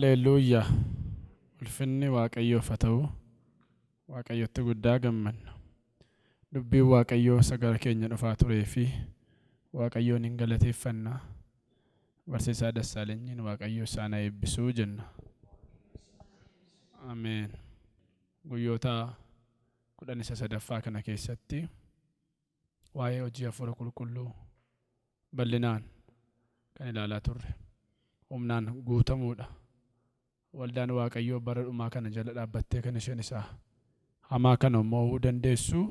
Haleluuyaa! Ulfinni Waaqayyoof haa ta'u. Waaqayyotti guddaa gammanna. Dubbiin Waaqayyoo isa gara keenya dhufaa turee fi Waaqayyoon hin galateeffanna. Barsiisaa Dassaalenyiin Waaqayyo isaan haa eebbisuu jenna. Ameen. Guyyoota 10 isa sadaffaa kana keessatti waa'ee hojii Hafuura Qulqulluu bal'inaan kan ilaalaa turre. Humnaan guutamuudha. Waldaan Waaqayyoo bara dhumaa kana jala dhaabbattee kan isheen isa hamaa kana mo'uu dandeessu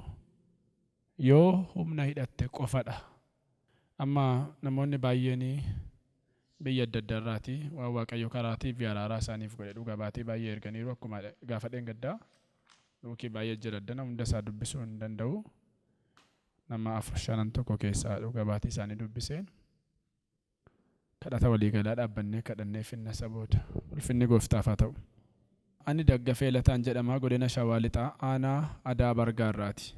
yoo humna hidhatte qofadha. Amma namoonni baay'een biyya adda addaa irraatii waan Waaqayyo karaa TV araaraa isaaniif godhe dhuga baatii baay'ee erganiiru akkuma gaafa dheengaddaa luukii baay'ee jira addana hunda isaa dubbisuu hin danda'u. Nama afur shanan tokko keessaa dhuga baatii isaanii dubbiseen kadhata waliigalaa dhaabbannee kadhannee finna isa booda. Ulfinni Gooftaaf haa ta'u. Ani Daggafee Lataan jedhama Godina Shawaa Lixaa Aanaa Adaa Bargaa irraati.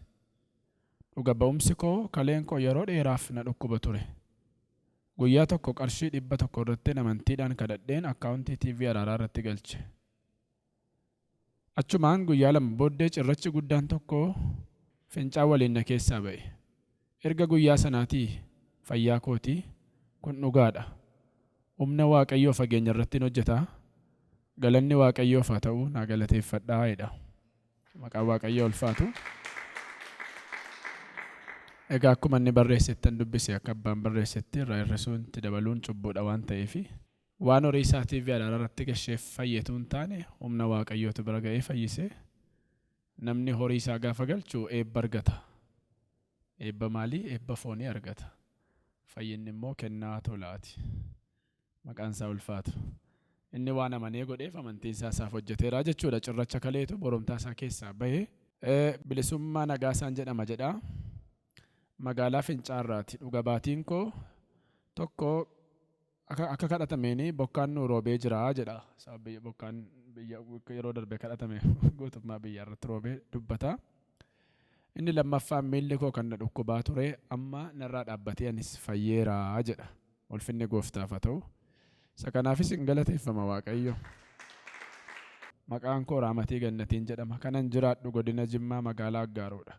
Dhuga ba'umsi koo kaleen koo yeroo dheeraaf na dhukkuba ture. Guyyaa tokko qarshii 100 irrattin amantiidhaan kadhadheen akkaawuntii TV Araaraa irratti galche. Achumaan guyyaa 2 booddee cirrachi guddaan tokko fincaan waliin na keessaa ba'e. Erga guyyaa sanaatii fayyaa kooti. Kun dhugaadha. Humna Waaqayyoo fageenya irrattin hojjeta. Galanni Waaqayyoof haa ta'u naa galateeffadhaa jedha. Maqaan Waaqayyoo ulfaatu. Egaa akkuma inni barreessettan dubbise akka abbaan barreessetti irraa hir'isuun itti dabaluun cubbuudha waan ta'eefi. Waan horii isaa TV Araaraa irratti gasheef fayye utuu hin taane humna Waaqayyootu bira ga'ee fayyise. Namni horii isaa gaafa galchu eebba argata. Eebba maalii? Eebba foonii argata. Fayyinni immoo kennaa tolaati. Maqaan isaa ulfaatu. Inni waan amanee godheef amantiin isaa isaaf hojjeteera jechuudha. Cirracha kaleetu boromtaa isaa keessaa bahe. Bilisummaa Nagaasaan jedhama jedha. Magaalaa Fincaarraati. Dhuga baatiin koo tokko Akka kadhatameen bokkaan nuu roobee jira jedha. Sababa bokkaan biyya yeroo darbe kadhatame guutummaa biyyaa irratti roobee dubbata. Inni lammaffaan miilli koo kan na dhukkubaa ture amma narraa dhaabbatee anis fayyeera jedha. Ulfinni gooftaaf haa ta'u. Isa kanaafis hin galateeffama Waaqayyo. Maqaan koo Raamatii Gannatiin jedhama. Kanan jiraadhu godina Jimmaa magaalaa Aggaaroodha.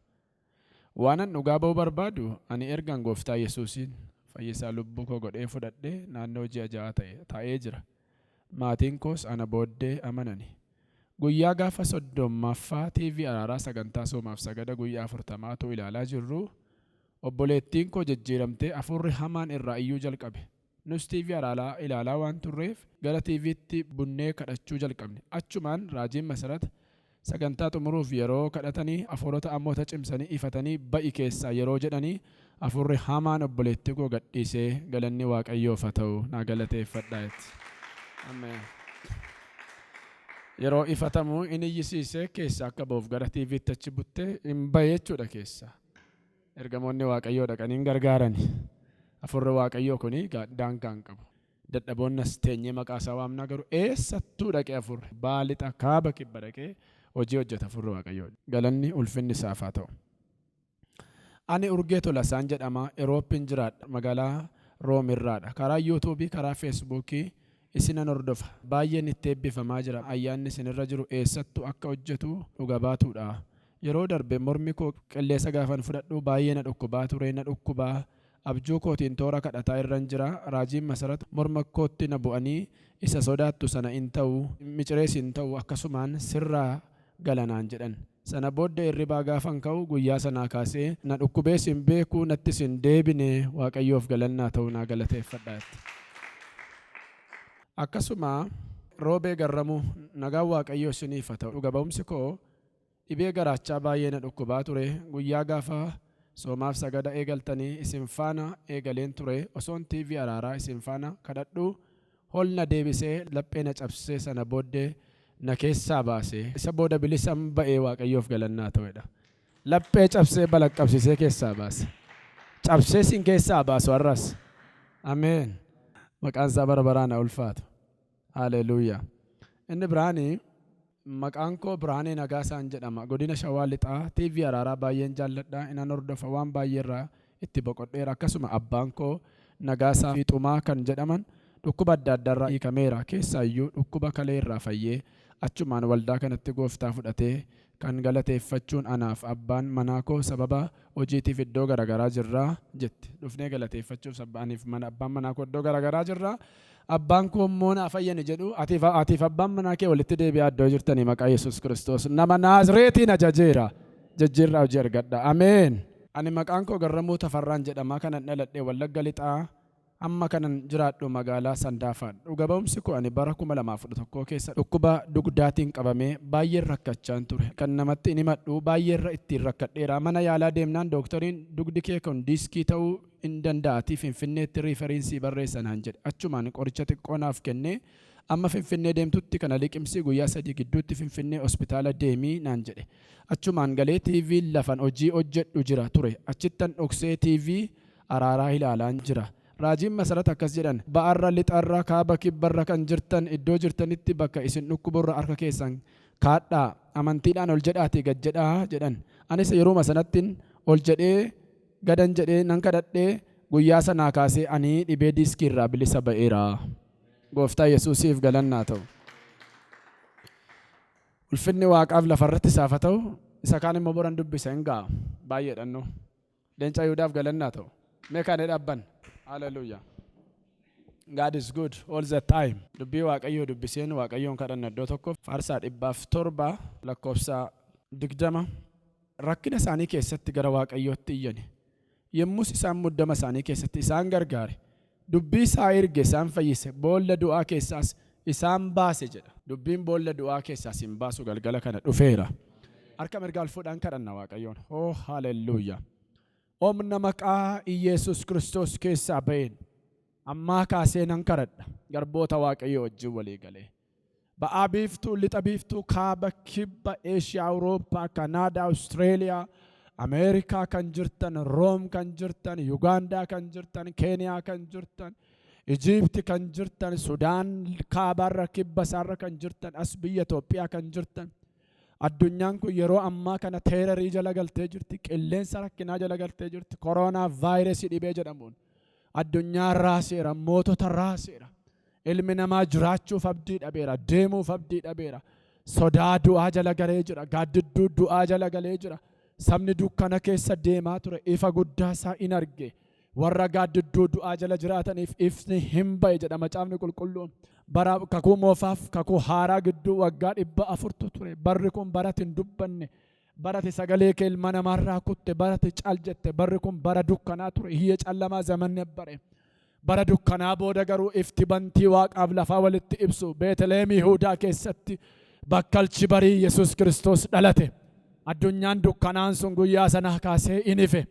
Waanan dhugaa ba'uu barbaadu, ani ergan Gooftaa Yesuusiin fayyisaa lubbuu koo godhee fudhadhee naannoo ji'a ja'aa ta'e ta'ee jira. Maatiin koos ana booddee amanani. Guyyaa gaafa 30ffaa TV Araaraa sagantaa soomaaf sagada guyyaa afurtamaa utuu ilaalaa jirruu obboleettiin koo jijjiiramtee afuurri hamaan irraa iyyuu jalqabe. Nus TV Araaraa ilaalaa waan turreef gara TVtti bunnee kadhachuu jalqabne. Achumaan Raajiin Masarat sagantaa xumuruuf yeroo kadhatanii afuurota amoota cimsanii ifatanii ba'i keessaa yeroo jedhanii afuurri hamaan obboleettii koo gadhiisee galanni Waaqayyoof haa ta'u naa galateeffadhaa jetti. Ameen. Yeroo ifatamu in iyyisiisee keessaa akka ba'uuf gara TVtti achi buttee in ba'e jechuudha keessaa. Ergamoonni Waaqayyoo dhaqanii hin gargaarani. Hafuurri Waaqayyoo kun egaa daangaa hin qabu. Dadhaboonni as teenyee maqaa isaa waamnaa garuu eessattuu dhaqee hafuurri baha lixa kaaba kibba dhaqee hojii hojjeta hafuurri Waaqayyoo. Galanni ulfinni isaaf haa ta'u. Ani Urgee Tolasaan jedhama. Irooppin jiraadha. Magaalaa Room irraadha. Karaa Yuutuubii, karaa Feesbuukii isinan hordofa. Baay'een itti eebbifamaa jira. Ayyaanni isinirra jiru eessattuu akka hojjetu dhuga baatuudha. Yeroo darbe mormi koo qilleesa gaafan fudhadhu baay'ee na dhukkubaa ture, na dhukkuba. Abjuu kootiin toora kadhataa irran jira. Raajiin Masarat morma kootti na bu'anii isa sodaattu sana in ta'u, micirees hin ta'u, akkasumaan sirraa gala naan jedhan. Sana booddee irribaa gaafan ka'u guyyaa sanaa kaasee na dhukkubees hin beeku, nattis hin deebine. Waaqayyoof galanni haa ta'u naa galateeffadha jette. Akkasuma Roobee Garramuu, nagaan Waaqayyoo isiniif haa ta'u. Dhuga ba'umsi koo Dhibee garaachaa baay'ee na dhukkubaa ture. Guyyaa gaafa soomaaf sagada eegaltanii isin faana eegaleen ture. Osoon TV Araaraa isin faana kadhadhuu hol na deebisee laphee na cabsee sana booddee na keessaa baase. Isa booda bilisan ba'e Waaqayyoof galanni haa ta'u jedha. Laphee cabsee balaqqabsiisee keessaa baase. Cabsee sin keessaa baasu har'as. Ameen. Maqaan isaa bara baraan haa ulfaatu. Haleluuyaa. Inni biraani Maqaan koo Birhaanee Nagaasaan jedhama. Godina Shawaa Lixaa. TV Araaraa baay'een jaalladha. Inan hordofa. Waan baay'ee irraa itti boqodheera. Akkasuma abbaan koo Nagaasaa Fiixumaa kan jedhaman Dhukkuba adda addaarraa hiikameera. Keessaayyuu dhukkuba kalee irraa fayyee achumaan waldaa kanatti gooftaa fudhatee kan galateeffachuun anaaf abbaan manaa koo sababa hojiitiif iddoo garaagaraa jirraa jetti. Dhufnee galateeffachuuf aniif mana abbaan manaa koo iddoo garaagaraa jirraa. Abbaan koo immoo naa fayyani jedhu atiif abbaan manaa kee walitti deebi'aa iddoo jirtanii maqaa Yesuus Kiristoos nama Naazreetiin ajajeera. Jijjiirraa hojii argadha. Ameen. Ani maqaan koo Garramuu Tafarraan jedhama. Kanan dhaladhe Wallagga Lixaa amma kanan jiraadhu magaalaa Sandaafaadha. Dhuga ba'umsi koo ani bara 2011 keessa dhukkuba dugdaatiin qabamee baay'een rakkachaan ture. Kan namatti hin himadhu baay'eerra ittiin rakkadheera. Mana yaalaa deemnaan dooktariin dugdi kee kun diiskii ta'uu hin danda'atii Finfinneetti refer sii barreessa naan jedhe. Achumaan qoricha xiqqoo naaf kennee amma Finfinnee deemtutti kana liqimsii guyyaa 3 gidduutti Finfinnee hospitaala deemii naan jedhe. Achumaan galee TV lafan hojii hojjedhu jira ture. Achittan dhoksee TV araaraa ilaalaan jira. Raajiin Masarat akkas jedhan, ba'arra, lixarra, kaaba, kibbarra kan jirtan iddoo jirtanitti bakka isin dhukkuburra harka keessan kaadhaa amantiidhaan ol jedhaatii gad jedhaa jedhan. Anis yeruma sanattin ol jedhee gadan jedhee nan kadhadhe guyyaa sanaa kaasee ani dhibee diiskii irraa bilisa ba'eera. Gooftaa Yesuusiif galanni haa ta'u. Ulfinni Waaqaaf lafarratti isaaf haa ta'u. Isa kaan immoo boran dubbisa hin ga'a. Baay'eedha. Leenca Yihudaaf galanni haa ta'u. Mee kaanee dhaabban. Hallelujah. God is good all the time. Dubbii Waaqayyoo dubbiseen Waaqayyoon kadhanna iddoo tokko Faarsaa 107 lakkoofsa 20. Rakkina isaanii keessatti gara Waaqayyootti iyyani. Yommus isaan muddama isaanii keessatti isaan gargaare. Dubbii isaa erge isaan fayyise. Boolla du'aa keessaas isaan baase jedha. Dubbiin boolla du'aa keessaas hin baasu galgala kana dhufeera. Harka mirgaa ol fuudhaan kadhanna Waaqayyoon. Oh hallelujah. Omna maqaa Iyeesus Kiristoos keessaa ba'een ammaa kaasee nan kadhadha. Garboota Waaqayyoo wajjin walii galee. Ba'aa biiftuu, lixa biiftuu, kaaba, kibba, Eeshiyaa, Awurooppaa, Kanaadaa, Awustreeliyaa, Ameerikaa kan jirtan, Room kan jirtan, Yugaandaa kan jirtan, Keeniyaa kan jirtan, Ijiipti kan jirtan, Sudaan kaabaarra kibba isaarra kan jirtan, as biyya Itoophiyaa kan jirtan. Addunyaan kun yeroo ammaa kana terror jala galtee jirti, qilleensa rakkinaa jala galtee jirti, koronaa vaayirasii dhibee jedhamuun. Addunyaa raaseera, mootota raaseera. Ilmi namaa jiraachuuf abdii dhabeera, deemuuf abdii dhabeera. Sodaa du'aa jala galee jira, gaaddidduu du'aa jala galee jira. Sabni dukkana keessa deemaa ture ifa guddaa isaa in arge. Warra gaaddidduu du'aa jala jiraataniif ifni hin ba'e jedha macaafni qulqulluun. Bara kakuu moofaaf kakuu haaraa gidduu waggaa 400tu ture. Barri kun barati hin dubbanne. Barate sagalee kee ilma namaarraa kutte, barate cal jette. Barri kun bara dukkanaa ture. Hiyya callamaa zaman bare. Bara dukkanaa booda garuu ifti bantii waaqaaf lafaa walitti ibsu Beetlehem Yihuudaa keessatti bakkalchi barii Yesuus Kiristoos dhalate. Addunyaan dukkanaan sun guyyaa sanaa kaasee in ife.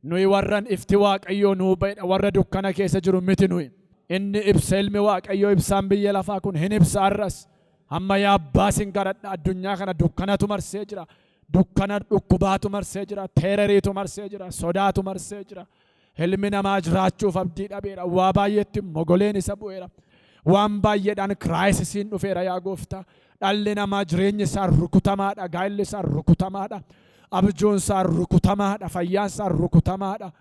Nuyi warran ifti Waaqayyoo nuu ba'edha. Warra dukkana keessa jiru miti nuyi. Inni ibsa ilmi Waaqayyoo ibsaan biyya lafaa kun hin ibsa har'as. Amma yaa abbaa sin kadhadha addunyaa kana dukkanatu marsee jira. Dukkana dhukkubaatu marsee jira. Terroriitu marsee jira. Sodaatu marsee jira. Ilmi namaa jiraachuuf abdii dhabeera. Waa baay'eetti mogoleen isa bu'eera. Waan baay'eedhaan crisisiin dhufeera yaa gooftaa. Dhalli namaa jireenyi isaa rukutamaadha. Gaa'illi isaa rukutamaadha. Abjuun isaa rukutamaadha. Fayyaan isaa rukutamaadha.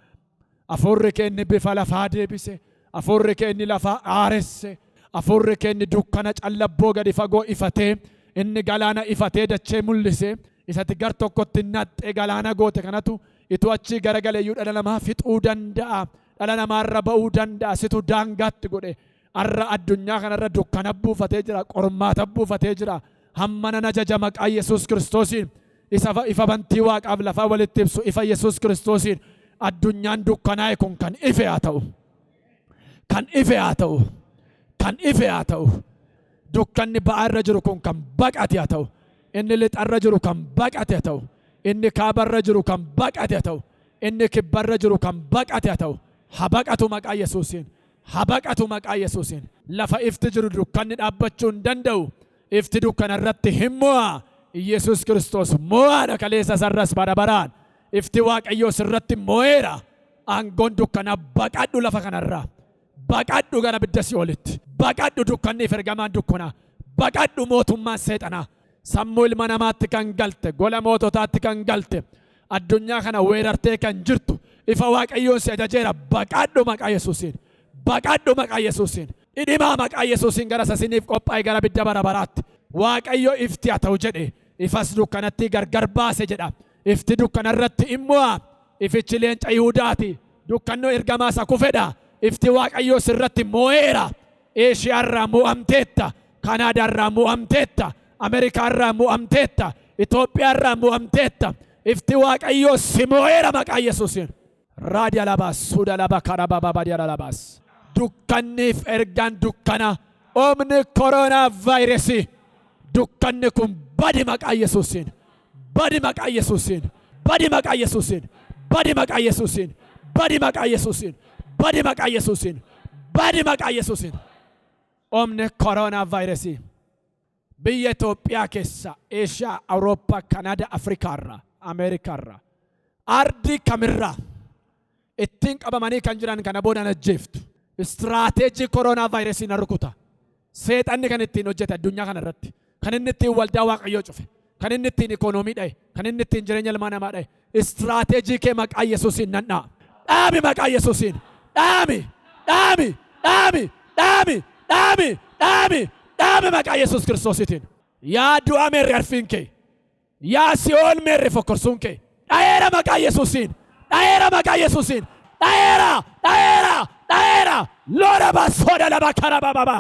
Afuurri kee inni bifa lafaa deebise. Afuurri kee inni lafaa aaresse. Afuurri kee inni dukkana callabboo gadi fagoo ifatee inni galaana ifatee dachee mul'ise. Isatti gar tokkotti naxxee galaana goote kanatu ituu achii garagaleeyyuu dhala namaa fixuu danda'a. Dhala namaarra ba'uu danda'a. Situ daangaatti godhe. Har'a addunyaa kanarra dukkana buufatee jira. Qormaata buufatee jira. Hamma nan ajaja maqaa Yesuus Kiristoosiin. Isa ifa bantii waaqaaf lafaa walitti ibsu ifa Yesuus Kiristoosiin addunyaan dukkanaa'e kun kan ife haa ta'u. Kan ife haa ta'u. Kan ife haa ta'u. Dukkanni ba'aa irra jiru kun kan baqate haa ta'u. Inni lixarra jiru kan baqate haa ta'u. Inni kaabarra jiru kan baqate haa ta'u. Inni kibbarra jiru kan baqate haa ta'u. Haa baqatu maqaa Yesuusiin. Haa baqatu maqaa Yesuusiin. Lafa ifti jiru dukkanni dhaabbachuu hin danda'u. Ifti dukkana irratti hin mo'a. Yesuus Kiristoos mo'aadha kaleessa sarras bara baraan. Ifti Waaqayyoo sirratti mo'eera. Aangoon dukkanaa baqadhu lafa kanarraa. Baqadhu gara bidda si'oolitti. Baqadhu dukkanni if ergamaan dukkanaa. Baqadhu mootummaan seexanaa. Sammuu ilma namaatti kan galte, gola moototaatti kan galte, addunyaa kana weerartee kan jirtu ifa Waaqayyoon si ajajeera. Baqadhu maqaa Yesuusiin. Baqadhu maqaa Yesuusiin. Dhidhimaa maqaa Yesuusiin gara sasiniif qophaa'e gara bidda bara baraatti. Waaqayyo ifti haa ta'u jedhe. Ifas dukkanatti gargar baase jedha. Ifti dukkanarratti immoo ifichi leenca Yihudaati. Dukkannoo ergamaa isa kufedha. Ifti Waaqayyoo sirratti moo'eera. Eeshiyaarraa mo'amteetta. Kanaadaarraa mo'amteetta. Ameerikaarraa mo'amteetta. Itoophiyaarraa mo'amteetta. Ifti Waaqayyoo si moo'eera maqaa Yesuusiin. Raadiya labaas suuda laba karaba baba labaas. Dukkanniif ergaan dukkana omni koronaa vaayirasii dukkanni kun badi maqaa Yesuusiin. Badi maqaa Yesuusiin. Badi maqaa Yesuusiin. Badi maqaa Yesuusiin. Badi maqaa Yesuusiin. Badi maqaa Yesuusiin. Badi maqaa Yesuusiin. Omni koronaa vaayirasii biyya Itoophiyaa keessa Eeshiyaa, Awurooppaa, Kanaadaa, Afrikaarraa, Ameerikaarraa, ardii kamirraa ittiin qabamanii kan jiran kana booda ajjeeftu. Istiraateejii koronaa vaayirasii na rukuta. Seexanni kan ittiin hojjete addunyaa kana irratti. Kan inni ittiin waldaa Waaqayyoo cufe. Kan inni ittiin ikoonoomii dha'e. Kan inni ittiin jireenya ilmaa namaa dha'e. Istiraateejii kee maqaa Yesuusiin nan dha'a. Dhaami maqaa Yesuusiin. Dhaami! Dhaami! Dhaami! Dhaami! Dhaami! Dhaami! Dhaami maqaa Yesuus Kiristoosiitiin. Yaa du'a meerre arfiin kee. Yaa si'ool meerre fokkorsuun kee. Dha'eera maqaa Yesuusiin. Dha'eera maqaa Yesuusiin. Dha'eera! Dha'eera! Dha'eera! Lola basoda laba karabababa.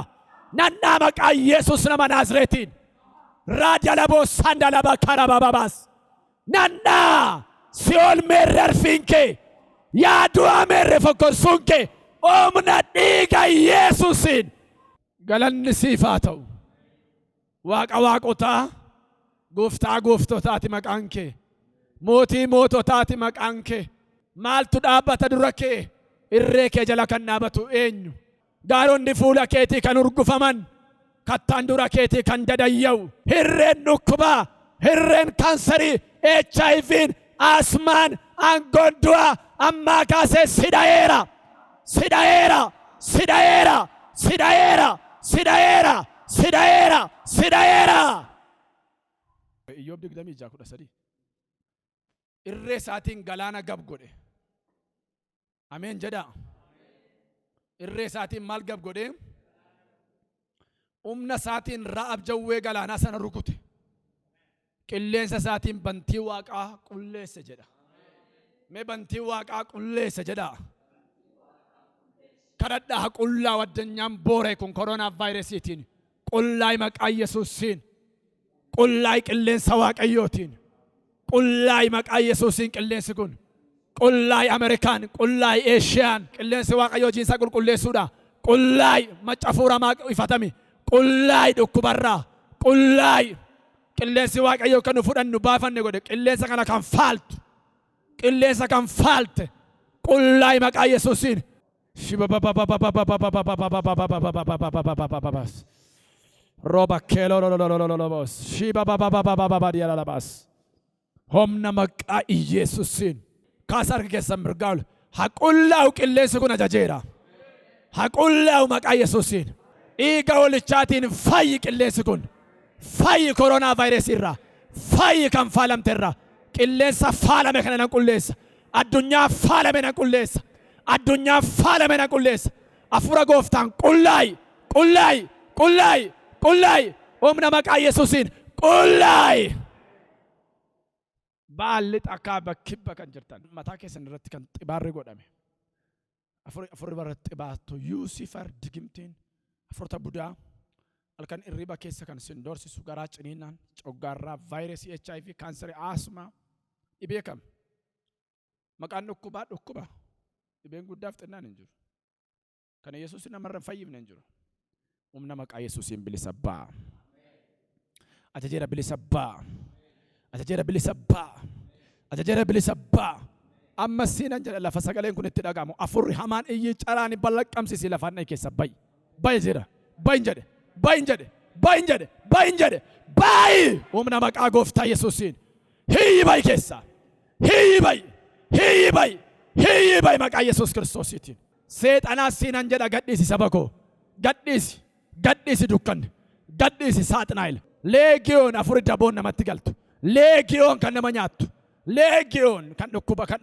Nannaa maqaa Yesuus nama Naazreetiin. Raadiya laboo sanda laba karabababas. Nannaa si'ool meerre arfiin kee. Yaa du'a meerre fokkorsuun kee. Humna dhiiga Yesuusiin. Galanni siif haa ta'u. Waaqa waaqotaa, gooftaa gooftotaati maqaan kee. Mootii moototaati maqaan kee. Maaltu dhaabbata dura kee? Irree kee jala kan dhaabatu eenyu? Gaaronni fuula keetii kan urgufaman, kattaan dura keetii kan dadayya'u. Hirreen dhukkubaa, hirreen kaansarii, HIV'n, asmaan, aangoon du'aa ammaa kaasee si dha'eera. Si dha'eera. Si dha'eera. Si dha'eera. Si dha'eera. Si dha'eera. Si dha'eera. Iyyoob 26:13. Irree isaatiin galaana gab godhe. Ameen jedhaa. Irree isaatiin maal gab godhe? Humna isaatiin Ra'ab jawwee galaanaa sana rukute. Qilleensa isaatiin bantii waaqaa qulleesse jedha. Mee bantii waaqaa qulleesse jedhaa. Kadhadhaa qullaa addunyaan boore kun koronaa vaayirasiitiin. Qullaay maqaa Yesuusiin. Qullaay qilleensa Waaqayyootiin. Qullaay maqaa Yesuusiin qilleensi kun. Qullaay Ameerikaan, qullaay Eeshiyaan, qilleensi Waaqayyoo hojiinsaa qulqulleessuudha. Qullaay macca fuuramaa ifatami. Qullaay dhukkubarraa. Qullaay qilleensi Waaqayyoo kan nu fudhannu baafanne godhe. Qilleensa kana kan faaltu. Qilleensa kan faalte. Qullaay maqaa Yesuusiin. Roba keelolololololobos. Shibababababababadiyalalabas. Humna maqaa Iyeesuusiin. Kaasa harka keessan mirgaa ol. Haa qullaa'u qilleensi kun ajajeera. Haa qullaa'u maqaa Yesuusiin. Dhiiga holichaatiin fayyi qilleensi kun. Fayyi koronaa vaayirasii irraa. Fayyi kan faalamte irraa. Qilleensa faalame kana nan qulleessa. Addunyaa faalame nan qulleessa. Addunyaa faalame nan qulleessa. Hafuura gooftaan qullaa'i. Qullaa'i. Qullaa'i. Qullaa'i. Humna maqaa Yesuusiin qullaa'i. Ba'a lixa kaaba kibba kan jirtan mataa keessan irratti kan xibaarri godhame. Afurri bara xibaattu Yuusifar digimtiin afurta budaa halkan irriba keessa kan sin doorsisu garaa ciniinaan coggaarraa vaayirasii HIV kaansarii asmaa dhibee kam maqaan dhukkubaa dhukkuba dhibeen guddaaf xinnaan hin jiru. Kana Yesuus namarra hin fayyifne hin jiru. Humna maqaa Yesuusiin bilisa ba'a. Ajajeera bilisa ba'a. Ajajeera bilisa ba'a. Ajajeera bilisa ba'a. Amma siinan jedha lafa sagaleen kun itti dhaga'amu. Afurri hamaan iyyii caraani balaqqamsisi lafaan dha'i keessa ba'i. Ba'i jedha. Ba'i jedhe. Ba'i jedhe. Ba'i jedhe. Ba'i jedhe. Ba'i! Humna maqaa gooftaa Yesuusiin. Hiyyi ba'i keessa. Hiyyi ba'i. Hiyyi ba'i. Hiyyi ba'i maqaa Yesuus Kiristoosiitiin. Seexanaa siinan jedha gadhiisi saba koo. Gadhiisi. Gadhiisi dukkanni. Gadhiisi saaxinaayil. Leegiyoon afuri daboon namatti galtu. Leegiyoon kan nama nyaattu. Leegiyoon kan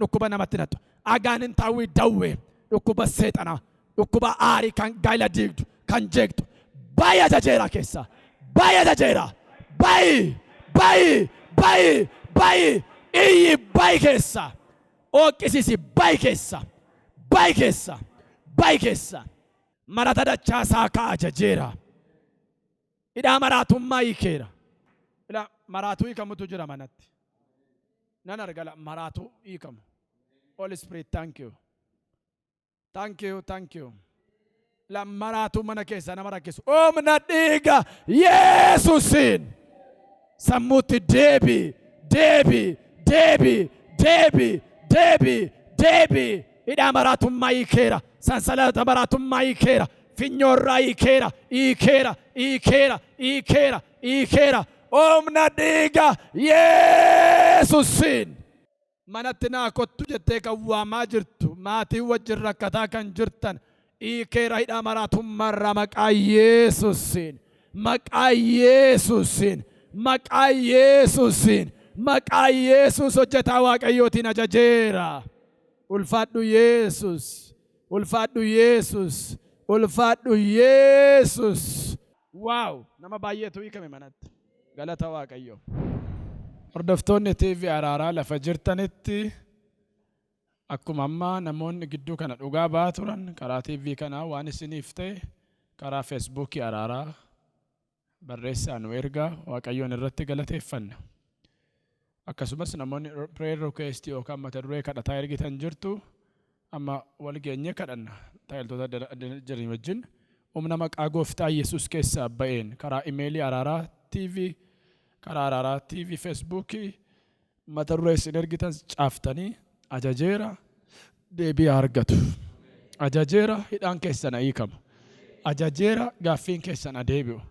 dhukkuba namatti nattu. Agaanintaawwii dawwee dhukkuba seexanaa. Dhukkuba aarii kan gaa'ila diigdu. Kan Kan jeeqxu bayi ajajeera keessa. Bayi ajajeera. Bayi bayi bayi bayi iyyi bayi keessa. Ooqqisiisi bayi keessa. Bayi keessa. Bayi keessa. Marata dachaasaa ka'a ajajeera. Hidhaa maraatummaa hiikeera. Ila maraatuu hiikamutu jira manatti. Nan argala maraatuu hiikamu. Holy Spirit, thank you. Thank you, thank you. La maraatuu mana keessa nama rakkisu. Humna dhiiga Yesuusiin. Sammuutti deebi, deebi, deebi, deebi, deebi, deebi. Hidhaa maraatummaa hiikeera. Sansalata maraatummaa hiikeera. Finyoorraa hiikeera, hiikeera, hiikeera, hiikeera, hiikeera. Humna dhiiga Yesuusiin. Manatti naa kottu jettee kan waamaa jirtu, maatii wajjin rakkataa kan jirtan, hiikeera hidhaa maraatummaarraa maqaa Yesuusiin. Maqaa Yesuusiin. Maqaa Yesuusiin. Maqaa Yesuus hojjetaa Waaqayyootiin ajajeera. Ulfaadhu Yesuus. Ulfaadhu Yesuus. Ulfaadhu Yesuus. Wow! Nama baay'eetu hiikame manatti. Galata Waaqayyoo. Hordoftoonni TV Araaraa lafa jirtanitti, akkuma ammaa namoonni gidduu kana dhugaa ba'aa turan, karaa TV kanaa waan isiniif ta'e karaa Feesbuukii Araaraa barreessaa nu ergaa, Waaqayyoon irratti galateeffanna. Akkasumas namoonni prayer request yookaan mata duree kadhataa ergitan jirtu, amma wal geenyee kadhanna tajaajiltoota jiran wajjin. Humna maqaa Gooftaa Yesuus keessaa ba'een karaa imeelii Araaraa TV, karaa Araaraa TV Feesbuukii mata duree isin ergitan caaftanii ajajeera, deebii argatu. Ajajeera, hidhaan keessan hiikamu. Ajajeera, gaaffiin keessan adeebi'u.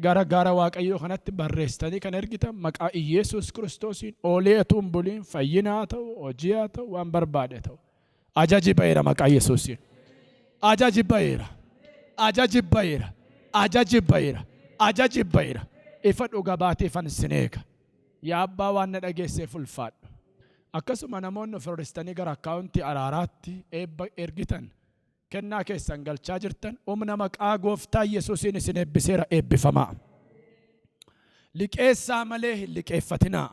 Gara gaara Waaqayyoo kanatti barreessitanii kan ergitan maqaa Iyesuus Kiristoosiin oolee utuu hin buliin fayyina haa ta'u, hojii haa ta'u, waan barbaade ta'u. Ajaji ba'eera maqaa Yesuusiin. Ajaji ba'eera. Ajaji ba'eera. Ajaji ba'eera. Ajaji ba'eera. Ifa dhuga baateefan sin eega. Yaa Abbaa, waan na dhageesseef ulfaadhu. Akkasuma namoonni of hir'istanii gara akkaawuntii Araaraatti eebba ergitan, kennaa keessan galchaa jirtan, humna maqaa Gooftaa Yesuusiin isin eebbiseera, eebbifamaa. Liqeessaa malee hin liqeeffatinaa.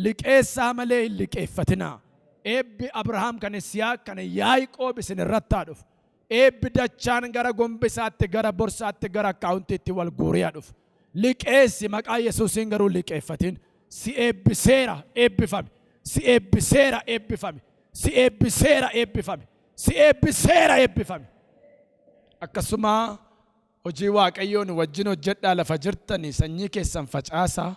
Liqeessaa malee hin liqeeffatinaa. Eebbi Abrahaam, kan Isiyaaq, kan Yaaqoob isin irratti haa dhufu. Eebbi dachaan gara gombisaatti, gara borsaatti, gara akkaawuntiitti wal guuree haa dhufu. Liqeessi maqaa Yesuusiin garuu liqeeffatin. Si eebbiseera, eebbifame. Si eebbiseera, eebbifame. Si eebbiseera, eebbifame. Si eebbiseera, eebbifame. Akkasuma hojii Waaqayyoon wajjin hojjedhaa, lafa jirtanii sanyii keessan facaasaa.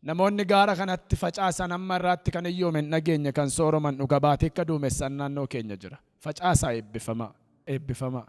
Namoonni gaara kanatti facaasan amma irraatti kan hiyyoome hin dhageenye, kan sooroman dhuga baatee akka duumessan naannoo keenya jira. Facaasaa, eebbifamaa. Eebbifamaa.